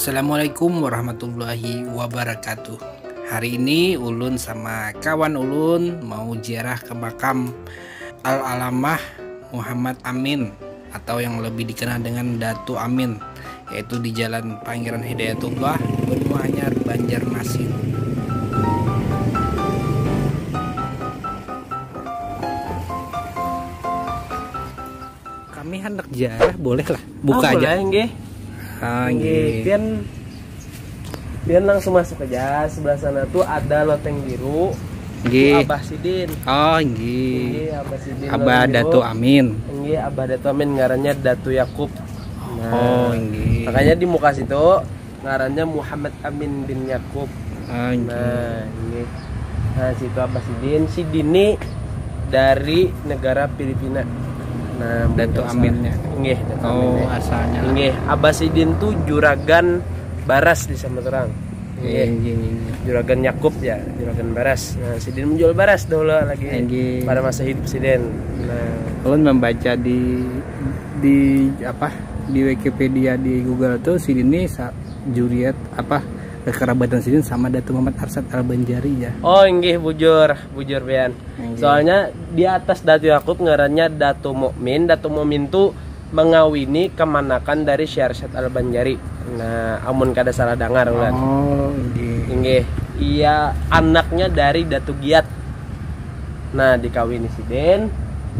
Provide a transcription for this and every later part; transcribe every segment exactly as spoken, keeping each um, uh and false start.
Assalamualaikum warahmatullahi wabarakatuh. Hari ini ulun sama kawan ulun mau ziarah ke makam Al-Alamah Muhammad Amin, atau yang lebih dikenal dengan Datu Amin, yaitu di Jalan Pangeran Hidayatullah, Benua Anyar, Banjarmasin. Kami hendak ziarah, boleh lah. Buka aja. Boleh, nggih. Ah, nggih. Pian, pian langsung masuk aja. Sebelah sana tuh ada loteng biru. Nggih. Itu Abah Sidin. Oh, nggih. Nggih, Abah Sidin, Abah loteng biru. Datu Amin. Nggih, Abah Datu Amin, ngarannya Datu Yakub. Nah, oh, nggih. Makanya di muka situ ngarannya Muhammad Amin bin Yakub. Ah, nggih. Nah, ini. Nah, situ Abah Sidin. Sidin ni dari negara Filipina. Nah, Datu Aminnya. Nggih, Datu Aminnya. Oh, asalnya. Nggih, Abah Sidin tuh juragan baras di sama terang. Nggih, nggih, nggih. Juragan Yakub ya, juragan baras. Nah, Sidin menjual baras dahulu lagi. Nggih. Pada masa hidup Sidin. Nah, ulun membaca di, di apa, di Wikipedia, di Google tuh, Sidin ni sa-, juriat apa, kekerabatan Sidin sama Datu Muhammad Arsad Al Banjari ya. Oh, inggih, bujur, bujur pian. Inggih. Soalnya di atas Datu Yakub ngarannya Datu Mukmin. Datu Mukmin tu mengawini kemanakan dari Syekh Arsad Al Banjari. Nah, amun kada salah dangar, Ulan. Oh, inggih. Inggih. Iya, anaknya dari Datu Giat. Nah, dikawini Sidin.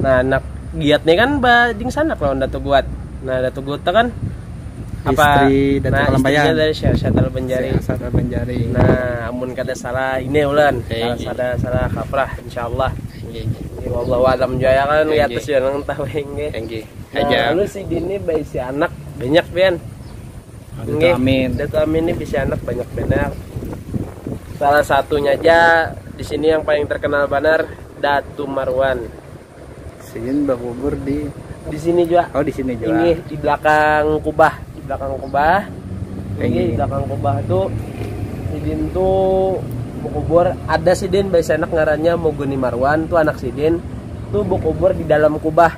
Nah, anak Giat ni kan badingsanak lawan Datu Guat. Nah, Datu Guat tu kan apa? Istri Datu Nah, Kalambayan. Istrinya dari Syekh Arsad Al Banjari. Syekh Arsad Al Banjari. Nah, amun kada salah ini, Ulan. Oke, kalau inggih. Salah, salah kaprah, insyaallah. Inggih, inggih. Inggih, wallahu alam jua ya kan, inggih. Di atas ya nang tahu, inggih. Inggih. Nah, aja. Lalu Sidin ni baisi anak banyak, pian. Oh, Datu Amin. Inggih, Datu Amin ni baisi anak banyak banar. Salah satunya aja di sini yang paling terkenal banar, Datu Marwan. Sidin bakubur di Di sini jua. Oh, di sini jua. Inggih, di belakang kubah, di belakang kubah. Inggih, inggih. Di belakang kubah tu Sidin tu bakubur. Ada Sidin baisi anak ngarannya Muguni Marwan, tu anak Sidin. Tu bakubur di dalam kubah.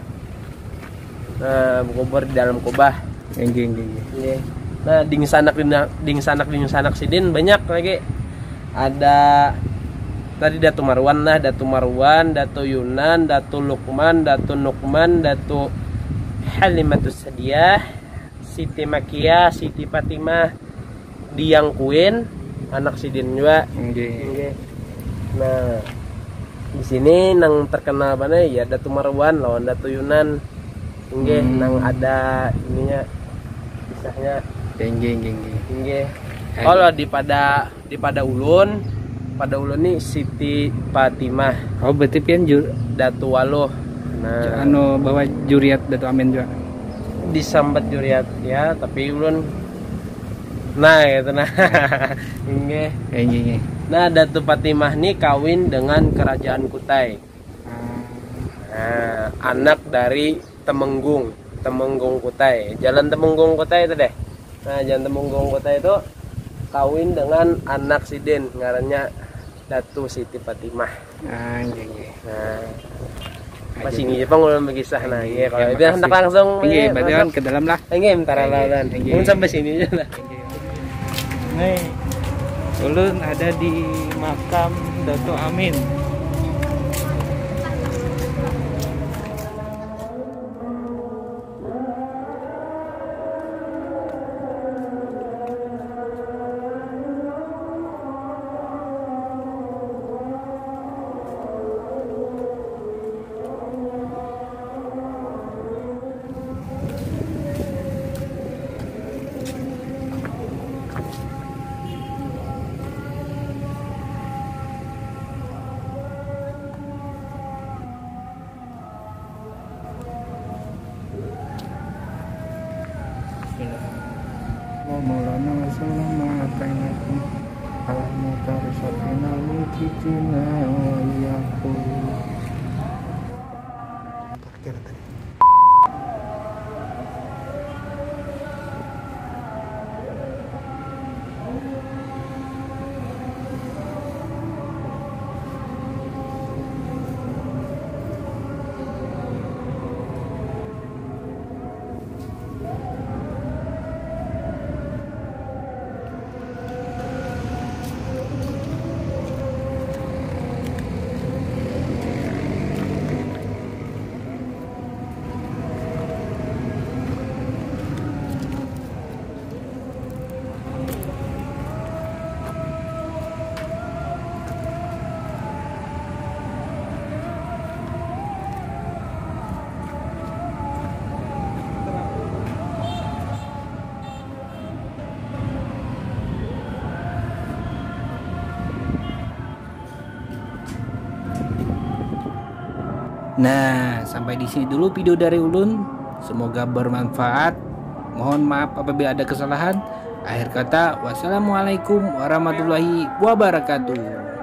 Nah, bakubur di dalam kubah. Inggih, inggih, inggih. Inggih. Nah, dingsanak, dingsanak, dingsanak Sidin banyak lagi. Ada tadi Datu Marwan lah, Datu Marwan, Datu Yunan, Datu Lukman, Datu Nukman, Datu Halimatus Sadiah, Siti Makiah, Siti Fatimah, Diang Kuin, anak Sidin jua. Inggih. Inggih. Nah, di sini nang terkenal banar ya Datu Marwan lawan Datu Yunan. Inggih, hmm. Nang ada ininya, kisahnya. Inggih, inggih, inggih. Inggih. Eh. Kalau di pada, di pada ulun, pada ulun ni Siti Fatimah. Oh, berarti pian jur- Datu Waluh. Nah. Anu, bawa juriat Datu Amin jua. Disambat juriat ya, tapi ulun nah, gitu nah. Inggih. Inggih, inggih. Nah, Datu Fatimah ni kawin dengan Kerajaan Kutai. Hmm. Nah, anak dari Temenggung, Temenggung Kutai. Jalan Temenggung Kutai itu deh. Nah, Jalan Temenggung Kutai itu kawin dengan anak Sidin, ngarannya Datu Siti Fatimah. Ah, inggih, inggih. Nah, masih inggih pang ulun bakisah, nah, inggih, kalau itu handak langsung, inggih, berarti kan ke dalam lah. Inggih, bentar lah, Ulan. Inggih. Ulun sampai sini aja lah. Inggih. Nih, ulun ada di makam Datu Amin. Wa maulana wa sallam ma atainakum ala mutari safina wa kittina wa iyyakum. Nah, sampai di sini dulu video dari ulun. Semoga bermanfaat. Mohon maaf apabila ada kesalahan. Akhir kata, wassalamualaikum warahmatullahi wabarakatuh.